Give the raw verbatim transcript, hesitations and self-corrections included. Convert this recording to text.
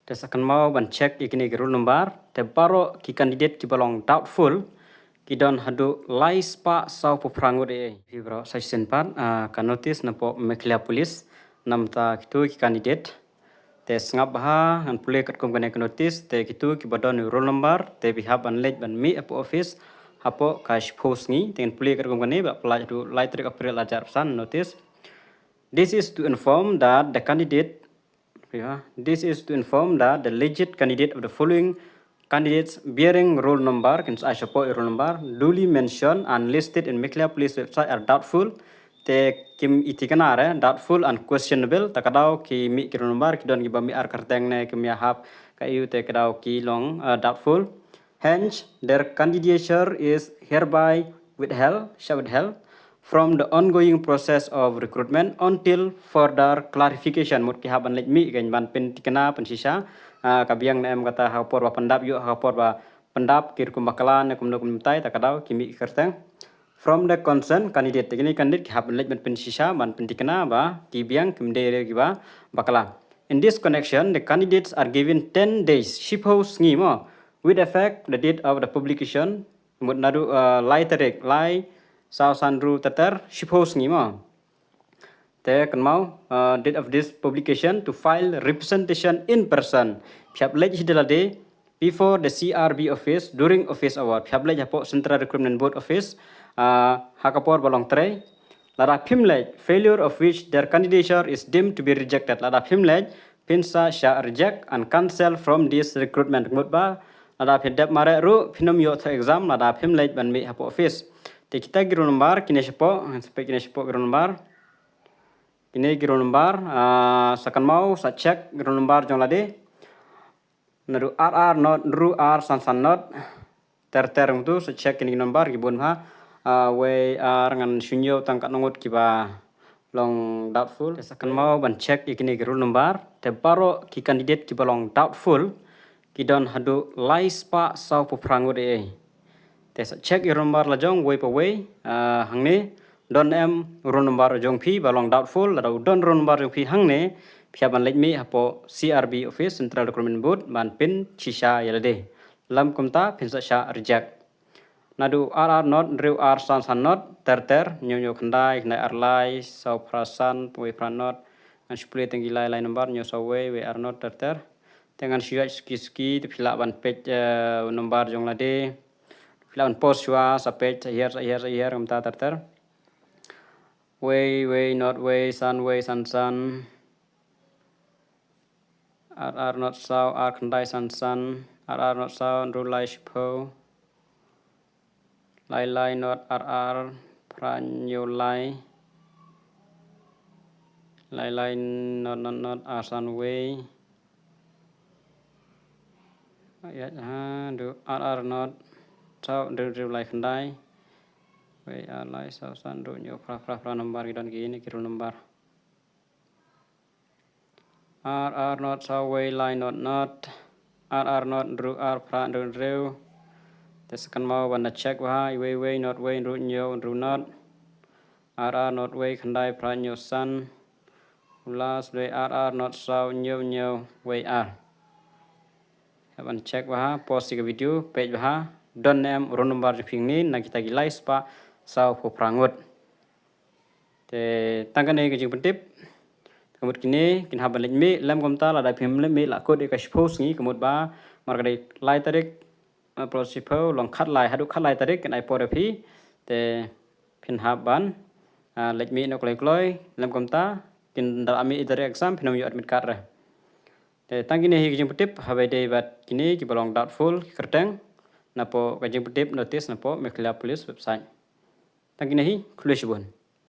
Te sa kynmaw ban check ïa kine ki roll number. Te baroh ki candidate kiba long doubtful ki don haduh lai spah saw phew phra ngut. Ei, phi baroh sa shisien pat, ah, ka notice napoh Meghalaya Police namar kito ki candidate. Te sngap bha, ngan pule katkum kane ka notice, te kito kiba don roll number te phi hap ban leit ban mih hapoh office hapoh ka shiphew sngi. Te ngan pule katkum kane, ba pynlait haduh lai tarik April ar hajar arphew san, notice. This is to inform that the candidate, yeah, this is to inform that the alleged candidate of the following candidates bearing roll number, kin sa ai shapoh roll number, duly mentioned and listed in Meghalaya Police website are doubtful. Te kim ïa thikna re, doubtful and questionable. Ta ka daw ki mih ki roll number ki don kiba mih ar kyrteng ne kim ïahap ka ïu, te ka daw ki long, uh, doubtful. Hence, their candidature is hereby withheld, shall withheld from the ongoing process of recruitment until further clarification. Mut ki hap ban leit mih kein ban pynthikna pynshisha, ah, ka biang ne em kata ha ka por ba pyndap ïoh, ha ka por ba pyndap ki rukom bakla ne kumno kumtai, ta ka daw ki mih kyrteng from the concerned candidate. Te kine candidate ki hap ban leit ban pynshisha ban pynthikna ba ki biang kim dei re kiba bakla. In this connection, the candidates are given ten days, shiphew sngi mo, with effect the date of the publication, mut naduh, uh, lai tarik, lai, saw, san, hynriew, ter ter, shiphew sngi mo. Te kynmaw, uh, date of this publication to file representation in person. Phi hap leit hi da lade before the C R B office during office hour. Phi hap leit hapoh Central Recruitment Board office, uh, ha ka por ba long trei. Lada phim leit, failure of which their candidature is deemed to be rejected. Lada phim leit, phin sa shah reject and cancel from this recruitment. Mut ba lada phi dep mareh ruh, phin ym ïoh thoh exam lada phim leit ban mih hapoh office. Te kita ki roll number, kine shapoh, ngan sa peit kine shapoh ki roll number. Kine ki roll number, ah, sa kynmaw, sa check ki roll number jong lade. Naduh ar ar not, hynriew ar, san san not, ter ter, kumtu, sa check kine ki number ki bun bha. Ah, wei ar, ngan shu ñiew tang katno ngut kiba long doubtful. Te sa kynmaw ban check ïa kine ki roll number. Te baroh ki candidate kiba long doubtful ki don haduh lai spah saw phew phra ngut. Ei, ei. Te sa check ïa roll number la jong wei pa wei, ah, hangne. Don em roll number jong phi ba long doubtful, lada u don roll number jong phi hangne, phi hap ban leit mih hapoh C R B office, Central Recruitment Board, ban pynshisha ïa lade. Lym kumta phin sa shah reject. Naduh ar ar not, hynriew ar, san san not, ter ter, hynñiew hynñiew khyndai, khyndai ar lai, saw phra san, wei phra not. Ngan shu pule tang ki lai lai number, hynñiew saw wei, wei ar not, ter ter. Te ngan shu ïaid suki suki, te phi lah ban peit, eh, number jong lade. Phi lah ban pause shuwa, sa peit, sa hiar, sa hiar, sa hiar, kumta ter ter. Wei, wei, not wei, san wei, san san. Ar ar not saw, ar khyndai san san. Ar ar not saw, hynriew lai shiphew. Lai lai not ar ar, phra hynñiew lai. Lai lai not not not, ar san wei. Ïa, ha, duh, ar ar not saw, hynriew hynriew lai khyndai. Wei ar lai saw san, hynriew hynñiew phra phra phra number ki don kine ki roll number. Ar ar not saw wei lai not not. Ar ar not hynriew ar phra hynriew hynriew. Te sa kynmaw ban da check bha, wei wei not wei hynriew hynñiew hynriew not. Ar ar not wei khyndai phra hynñiew san. U last dei ar ar not saw hynñiew hynñiew wei ar. Hap ban check bha, pause ïa ka video, peit bha. Don ne em roll number jong phi hangne na kita ki lai spah saw phew phra ngut. Te tang kane ka jingpyntip. Te ka mut kine kin hap ban leit mih, lym kumta lada phim leit mih, la kut ïa ka shiphew sngi, ka mut ba mar ka dei lai tarik, eh, pynlong shiphew, long khatlai, haduh khatlai tarik kin ai por ïa phi. Te phin hap ban, ah, leit mih noh kloi kloi, lym kumta kin da la mih ïa tarik exam, phin ym ïoh admit card re. Te tang kine hi ka jingpyntip, haba ïadei bad kine kiba long doubtful ki kyrteng, napoh ka jingpyntip notice napoh Meghalaya Police website. Tang kine hi, khublei shibun.